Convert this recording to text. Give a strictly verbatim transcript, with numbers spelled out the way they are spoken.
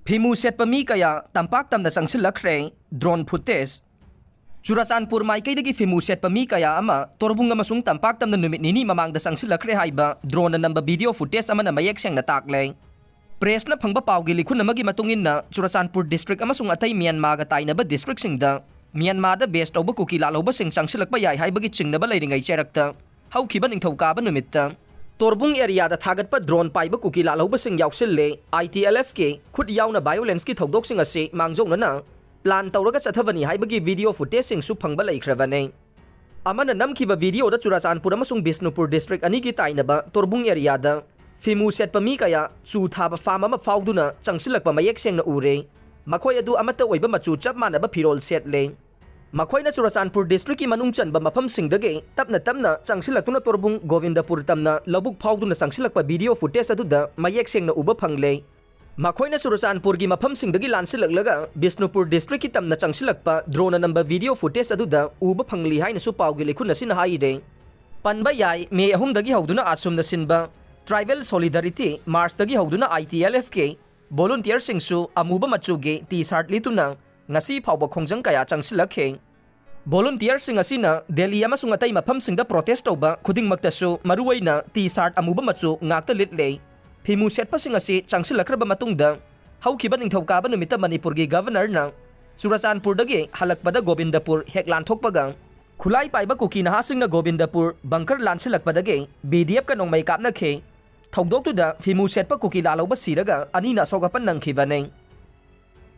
ꯐꯤꯃꯨ ꯁꯦꯠꯄ ꯃꯤ ꯀꯌꯥ ꯇꯝꯄꯥꯛ ꯇꯝꯅ ꯆꯪꯁꯤꯜꯂꯛꯈ꯭ꯔꯦ꯫ Drone footage꯫ ꯆꯨꯔꯆꯥꯟꯄꯨꯔ ꯃꯥꯏꯀꯩꯗꯒꯤ ꯐꯤꯃꯨ ꯁꯦꯠꯄ ꯃꯤ ꯀꯌꯥ ꯑꯃ ꯇꯣꯔꯕꯨꯡ ꯑꯃꯁꯨꯡ ꯇꯝꯄꯥꯛ ꯇꯝꯅ ꯅꯨꯃꯤꯠ ꯅꯤꯅꯤ ꯃꯃꯥꯡꯗ ꯆꯪꯁꯤꯜꯂꯛꯈ꯭ꯔꯦ ꯍꯥꯏꯕ drone ꯅ ꯅꯝꯕ video footage ꯑꯃꯅ ꯃꯌꯦꯛ ꯁꯦꯡꯅ ꯇꯥꯛꯂꯦ꯫ Press ꯅ ꯐꯪꯕ ꯄꯥꯎꯒꯤ ꯂꯤꯈꯨꯟ ꯑꯃꯒꯤ ꯃꯇꯨꯡ ꯏꯟꯅ, ꯆꯨꯔꯆꯥꯟꯄꯨꯔ district ꯑꯃꯁꯨꯡ ꯑꯇꯩ ꯃ꯭ꯌꯥꯟꯃꯥꯔꯒ ꯇꯥꯏꯅꯕ district ꯁꯤꯡꯗ ꯃ꯭ꯌꯥꯟꯃꯥꯔꯗ base ꯇꯧꯕ ꯀꯨꯀꯤ ꯂꯥꯜꯍꯧꯕꯁꯤꯡ ꯆꯪꯁꯤꯜꯂꯛꯄ ꯌꯥꯏ ꯍꯥꯏꯕꯒꯤ ꯆꯤꯡꯅꯕ ꯂꯩꯔꯤꯉꯩ ꯆꯩꯔꯛꯇ ꯍꯧꯈꯤꯕ ꯅꯤꯡꯊꯧꯀꯥꯕ ꯅꯨꯃꯤꯠꯇ ꯇꯣꯔꯕꯨꯡ area ꯗ ꯊꯥꯒꯠꯄ drone ꯄꯥꯏꯕ ꯀꯨꯀꯤ ꯂꯥꯜꯍꯧꯕꯁꯤꯡ ꯌꯥꯎꯁꯤꯜꯂꯦ꯫ I T L F ꯀꯤ ꯈꯨꯠ ꯌꯥꯎꯅ violence ꯀꯤ ꯊꯧꯗꯣꯛꯁꯤꯡ ꯑꯁꯤ ꯃꯥꯡꯖꯧꯅꯅ plan ꯇꯧꯔꯒ ꯆꯠꯊꯕꯅꯤ ꯍꯥꯏꯕꯒꯤ video footage ꯁꯤꯡꯁꯨ ꯐꯪꯕ ꯂꯩꯈ꯭ꯔꯕꯅꯤ꯫ ꯑꯃꯅ ꯅꯝꯈꯤꯕ video ꯗ ꯆꯨꯔꯆꯥꯟꯄꯨꯔ ꯑꯃꯁꯨꯡ ꯕꯤꯁꯅꯨꯄꯨꯔ district ꯑꯅꯤꯒꯤ ꯇꯥꯏꯅꯕ ꯇꯣꯔꯕꯨꯡ area ꯗ ꯐꯤꯃꯨ ꯁꯦꯠꯄ ꯃꯤ ꯀꯌꯥ ꯆꯨ ꯊꯥꯕ farm ꯑꯃ ꯐꯥꯎꯗꯨꯅ ꯆꯪꯁꯤꯜꯂꯛꯄ ꯃꯌꯦꯛ ꯁꯦꯡꯅ ꯎꯔꯦ꯫ ꯃꯈꯣꯏ ꯑꯗꯨ ꯑꯃꯠꯇ ꯑꯣꯏꯕ ꯃꯆꯨ ꯆꯞ ꯃꯥꯟꯅꯕ ꯐꯤꯔꯣꯜ ꯁꯦꯠꯂꯦ꯫ ꯃꯈꯣꯏꯅ ꯆꯨꯔꯆꯥꯟꯄꯨꯔ district ꯀꯤ ꯃꯅꯨꯡ ꯆꯟꯕ ꯃꯐꯝꯁꯤꯡꯗꯒꯤ ꯇꯞꯅ ꯇꯞꯅ ꯆꯪꯁꯤꯜꯂꯛꯇꯨꯅ ꯇꯣꯔꯕꯨꯡ ꯒꯣꯕꯤꯟꯗꯄꯨꯔ ꯇꯝꯅ ꯂꯧꯕꯨꯛ ꯐꯥꯎꯗꯨꯅ ꯆꯪꯁꯤꯜꯂꯛꯄ video footage ꯑꯗꯨꯗ ꯃꯌꯦꯛ ꯁꯦꯡꯅ ꯎꯕ ꯐꯪꯂꯦ꯫ ꯃꯈꯣꯏꯅ ꯆꯨꯔꯆꯥꯟꯄꯨꯔꯒꯤ ꯃꯐꯝꯁꯤꯡꯗꯒꯤ ꯂꯥꯟꯁꯤꯜꯂꯛꯂꯒ ꯕꯤꯁꯅꯨꯄꯨꯔ district ꯀꯤ ꯇꯝꯅ ꯆꯪꯁꯤꯜꯂꯛꯄ drone ꯅ ꯅꯝꯕ video footage ꯑꯗꯨꯗ ꯎꯕ ꯐꯪꯂꯤ ꯍꯥꯏꯅꯁꯨ ꯄꯥꯎꯒꯤ ꯂꯤꯈꯨꯟ ꯑꯁꯤꯅ ꯍꯥꯏꯔꯦ꯫ ꯄꯟꯕ ꯌꯥꯏ, ꯃꯦ ꯑꯍꯨꯝꯗꯒꯤ ꯍꯧꯗꯨꯅ ꯑꯁꯨꯝꯅ ꯁꯤꯟꯕ Tribal Solidarity March ꯇꯒꯤ ꯍꯧꯗꯨꯅ I T L F ꯀꯤ volunteer ꯁꯤꯡꯁꯨ ꯑꯃꯨꯕ ꯃꯆꯨꯒꯤ T-shirt ꯂꯤꯠꯇꯨꯅ ꯉꯁꯤ ꯐꯥꯎꯕ ꯈꯣꯡꯖꯪ ꯀꯌꯥ ꯆꯪꯁꯤꯜꯂꯛꯈꯤ꯫ Volunteer ꯁꯤꯡ ꯑꯁꯤꯅ ꯗꯦꯜꯂꯤ ꯑꯃꯁꯨꯡ ꯑꯇꯩ ꯃꯐꯝꯁꯤꯡꯗ protest ꯇꯧꯕ ꯈꯨꯗꯤꯡꯃꯛꯇꯁꯨ ꯃꯔꯨꯑꯣꯏꯅ T-shirt ꯑꯃꯨꯕ ꯃꯆꯨ ꯉꯥꯛꯇ ꯂꯤꯠꯂꯦ꯫ ꯐꯤꯃꯨ ꯁꯦꯠꯄꯁꯤꯡ ꯑꯁꯤ ꯆꯪꯁꯤꯜꯂꯛꯈ꯭ꯔꯕ ꯃꯇꯨꯡꯗ ꯍꯧꯈꯤꯕ ꯅꯤꯡꯊꯧꯀꯥꯕ ꯅꯨꯃꯤꯠꯇ ꯃꯅꯤꯄꯨꯔꯒꯤ Governor ꯅ ꯆꯨꯔꯆꯥꯟꯄꯨꯔꯗꯒꯤ ꯍꯜꯂꯛꯄꯗ ꯒꯣꯕꯤꯟꯗꯄꯨꯔ ꯍꯦꯛ ꯂꯥꯟꯊꯣꯛꯄꯒ ꯈꯨꯠꯂꯥꯏ ꯄꯥꯏꯕ ꯀꯨꯀꯤ ꯅꯍꯥꯁꯤꯡꯅ ꯒꯣꯕꯤꯟꯗꯄꯨꯔ bunker ꯂꯥꯟꯁꯤꯜꯂꯛꯄꯗꯒꯤ B D F ꯀ ꯅꯣꯡꯃꯩ ꯀꯥꯞꯅꯈꯤ꯫ ꯊꯧꯗꯣꯛꯇꯨꯗ ꯐꯤꯃꯨ ꯁꯦꯠꯄ ꯀꯨꯀꯤ ꯂꯥꯜꯍꯧꯕ ꯁꯤꯔꯒ ꯑꯅꯤꯅ ꯑꯁꯣꯛ ꯑꯄꯟ ꯅꯪꯈꯤꯕꯅꯤ꯫